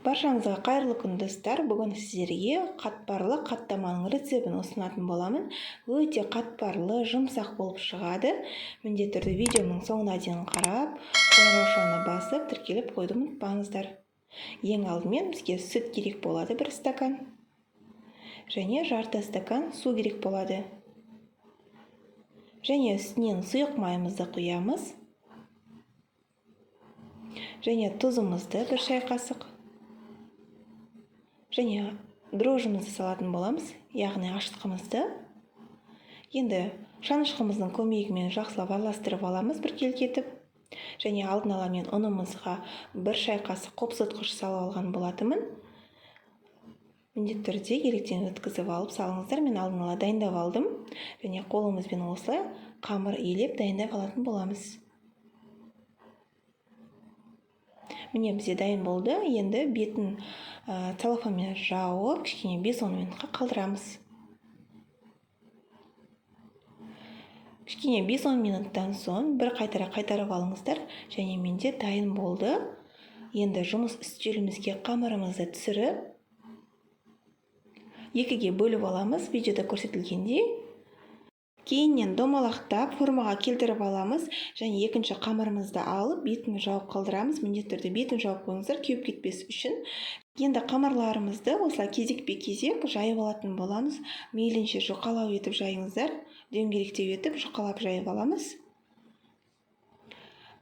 Баршаңызға қайырлы күн, достар! Бүгін сіздерге қатпарлы қаттаманың рецептін ұсынатын боламын. Өте қатпарлы, жұмсақ болып шығады. Міндетті түрде видеомның соңына дейін қарап, қоңыраушаны басып, тіркеліп қоюды ұмытпаңыздар. Ең алдымен бізге сүт керек болады, 1 стакан. Және жарты стакан су керек болады. Және үстінен сұйық майымызды құямыз. Және тұзымызды 1 шай қасық. Және дрожжымызды салатын боламыз, яғни ашытқымызды. Енді шанышқымыздың көмегімен жақсылап араластырып аламыз біркелкі етіп. Және алдын ала мен ұнымызға 1 шай қасық қопсытқыш салып алған болатынмын. Міндетті түрде електен өткізіп алып салыңыздар. Мен алдын ала дайындап алдым. Және қолымызбен осылай қамыр илеп дайындап алатын боламыз. Міне бізде дайын болды. Енді бетін целлофанмен жауып, кішкене 5-10 минутқа қалдырамыз. Кішкене 5-10 минуттан соң бір қайтара қайтарып алыңыздар. Және менде дайын болды. Енді жұмыс үстелімізге қамырымызды түсіріп, 2-ге бөліп аламыз, видеода көрсетілгендей. Кейіннен домалақтап формаға келтіріп аламыз. Және екінші қамырымызды алып, бетін жауып қалдырамыз. Міндетті түрде бетін жауып қойыңыздар, кеуіп кетпес үшін. Енді қамырларымызды осылай кезекпе-кезек жайып алатын боламыз. Мейлінше жұқалау етіп жайыңыздар, дөңгелектеу етіп жұқалап жайып аламыз.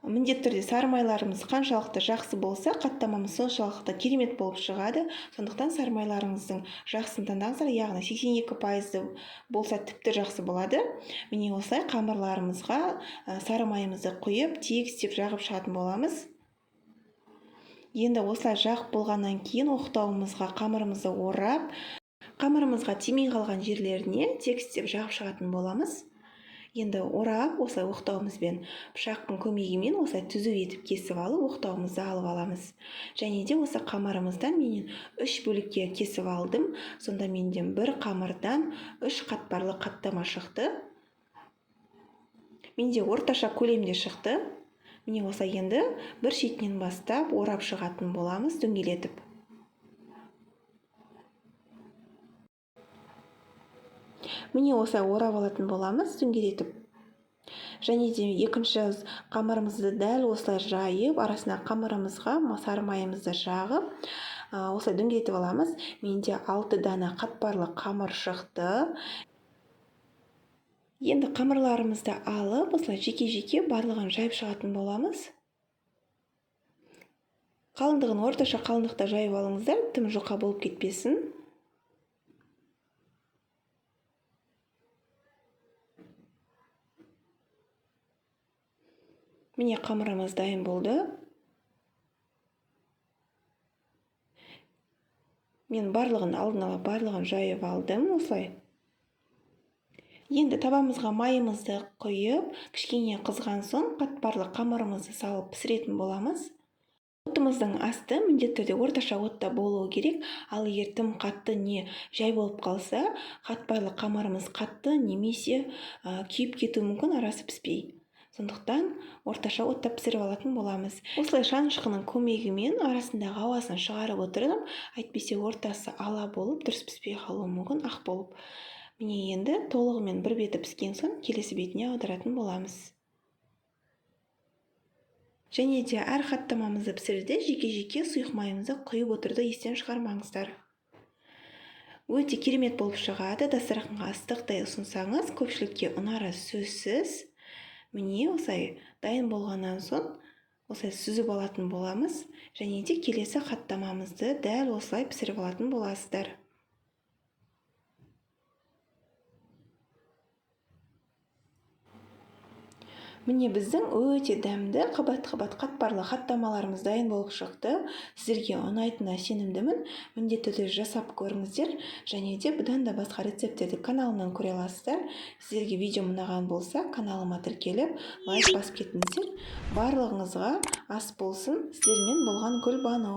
Міндетті түрде сары майларымыз қаншалықты жақсы болса, қаттамамыз соншалықты керемет болып шығады. Сондықтан сары майларыңыздың жақсысын таңдаңыздар, яғни 82% болса тіпті жақсы болады. Міне осылай қамырларымызға сары майымызды құйып, тегістеп жағып шығатын боламыз. Енді осылай жағып болғаннан кейін оқтауымызға қамырымызды орап, қамырымызға тимей қалған жерлеріне тегістеп жағып шығатын боламыз. Енді орап, осылай оқтауымызбен пышақтың көмегімен осылай түзу етіп кесіп алып, оқтауымызды алып аламыз. Және де осы қамырымыздан мен 3 бөлікке кесіп алдым. Сонда менден бір қамырдан 3 қатпарлы қаттама шықты. Менде орташа көлемде шықты. Міне осылай енді бір шетінен бастап орап шығатын боламыз дөңгелетіп. Міне осылай орап алатын боламыз дөңгелетіп. Және де екінші қамырымызды дәл осылай жайып, арасына қамырымызға сары майымызды жағып, осылай дөңгелетіп аламыз. Менде 6 дана қатпарлы қамыр шықты. Енді қамырларымызды алып, осылай жеке-жеке барлығын жайып шығатын боламыз. Қалыңдығын орташа қалыңдықта жайып алыңыздар, тым жұқа болып кетпесін. Міне қамырымыз дайын болды. Мен барлығын алдын ала барлығын жайып алдым осылай. Енді табамызға майымызды құйып, кішкене қызған соң қатпарлы қамырымызды салып пісіретін боламыз. Отымыздың асты міндетті түрде орташа отта болуы керек. Ал егер тым қатты не жай болып қалса, қатпарлы қамырымыз қатты немесе күйіп кетуі мүмкін, арасы піспей. Сондықтан орташа отта пісіріп алатын боламыз. Осылай шанышқының көмегімен арасындағы ауасын шығарып отырдым. Әйтпесе ортасы ала болып, дұрыс піспей қалуы мүмкін, ақ болып. Міне енді толығымен бір беті піскен соң келесі бетіне аударатын боламыз. Және де әр қаттамамызды пісіруде жеке-жеке сұйық майымызды құйып отыруды естен шығармаңыздар. Өте керемет болып шығады. Дастарханға ыстықтай ұсынсаңыз, көпшілікке ұнары сөзсіз. Міне осылай дайын болғаннан соң осылай сүзіп алатын боламыз. Және де келесі қаттамамызды дәл осылай пісіріп алатын боласыздар. Міне біздің өте дәмді қабат-қабат қатпарлы қаттамаларымыз дайын болып шықты. Сіздерге ұнайтынына сенімдімін. Міндетті түрде жасап көріңіздер. Және де бұдан да басқа рецепттерді каналымнан көре аласыздар. Сіздерге видеом ұнаған болса, каналыма тіркеліп, лайк басып кетіңіздер. Барлығыңызға ас болсын. Сіздермен болған Гүлбану.